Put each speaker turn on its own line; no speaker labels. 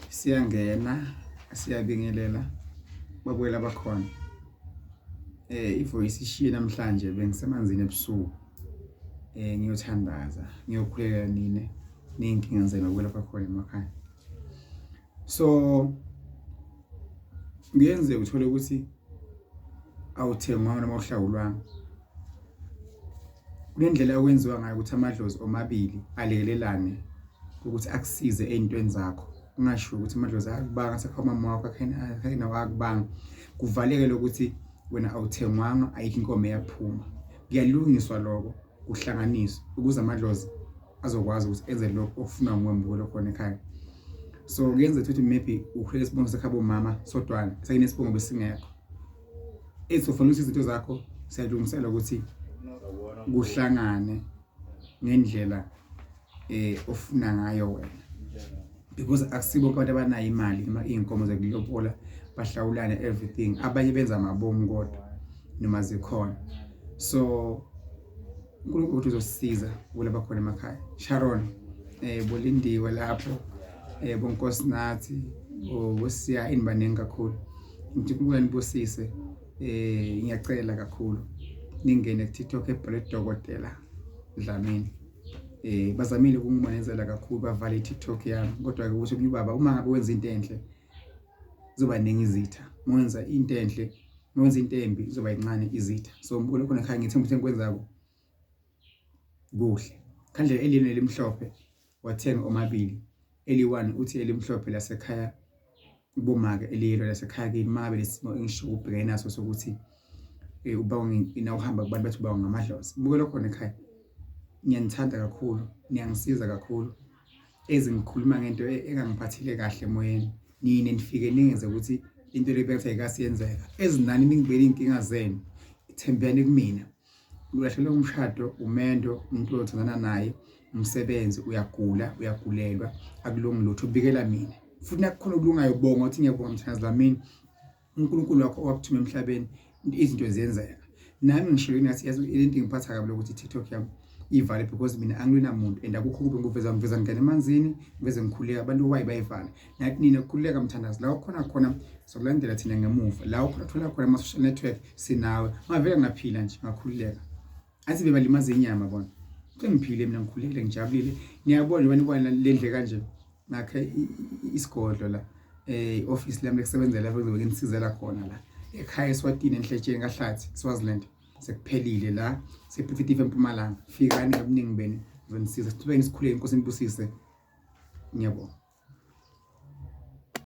Siyangena, siyabingelela babuyela abakhona. Ivoice ishiye namhlanje bengisemanzini ebusuku. Ngiyothandaza, ngiyokhulekela nina ney'nkinga zenu babuyela abakhona emakhaya. So kuyenzeka uthole ukuthi awuthengwanga noma awuhlawulwanga. Kunendlela okwenziwa ngayo ukuthi amadlozi omabili alekelelane ukuthi akusize ey'ntweni zakho. Kungashiwo ukuthi amadlozi ayakubanga sekha umama wakho akhena wakubanga. Kuvaleke lokuthi wena awuthengwanga ayikho inkomo eyaphuma. Kuyalungiswa lokho kuhlanganiswe ukuze amadlozi azokwazi ukuthi enze lokho okufunwa nguwe mbukelo khona ekhaya. So kuyenzeka ukuthi maybe ukhulele isibongo sekhabo mama sodwana sekunesibongo besingekho. Ezofuna ukuthi izinto zakho siyalungisela ukuthi kuhlangane ngendlela ofuna ngayo wena because akusibo abantu abanayo imali noma iy'nkomo zokulobola bahlawulane everything abanye benza amabomu kodwa noma zikhona so uNkulunkulu ukuthi uzosisiza kulaba khona emakhaya Sharon bolindiwe lapho bonkosinathi bosiya inibaningi kakhulu ngithi uNkulunkulu anibusise ngiyacela kakhulu ningene ku TikTok ebhale Dokotela Dlamini. Bazamile ukungimonezela kakhulu bavale i-TikTok yami kodwa ke ukuthi ubaba uma ngabe wenza into enhle zoba ningi izitha uma wenza into enhle uma wenza into embi izoba incane izitha so mbukele khona ekhaya ngithemba ukuthi engikwenzako kuhle khandlela elino elimhlophe wathenga omabili eli-one uthi elimhlophe lasekhaya kubomake eliyelo lasekhaya kini uma ngabe lesimo engisho ubhekene naso sokuthi uba nawuhamba kubantu bathi uba ngamadlozi bukela khona ekhaya ngiyanithanda kakhulu niyangisiza kakhulu ezingikhuluma ngento engangiphathile kahle emoyeni nina nifike ningenze ukuthi into le bethe ayikasiyenzeka ezinani ningibele iy'nkinga zenu thembeni kumina Ulahlekelwe umshado, umendo, umuntu othandana naye, umsebenzi, uyagula, uyagulelwa, akulungi lutho, ubikela mina. Futhi nakukhona okulungayo bonga uthi ngiyabonga mthandazi Dlamini, uNkulunkulu wakho owakuthuma emhlabeni, izinto ziyenzeka. Nami ngishilo ngathi yazi lento ingiphatha kabi lokuthi i-TikTok yami ivale because mina angilwina muntu and akukho kube ngikuveza ngiveza ngingena emanzini ngiveze ngikhuleka abantu why bayivale nathi nina khululeka mthandazi la ukhona khona sokulandela thina ngemuva la ukhona thola khona ama-social network sinawe ngavele ngaphila nje ngakhululeka athi bebalimaza inyama bona sengiphile mina ngikhulekile ngijabulile niyabona njengoba nibona le ndle kanje ngakhe isigodlo la office lami lekusebenzela lapho ngizobe nginisizela khona la ekhaya eSwatini enhletsheni kaHlathi Swaziland sekuphelile la sePiet eMpumalanga fikani ngobuningi benu ngizonisiza sithubeni sikhuleke inkosi inibusise ngiyabonga.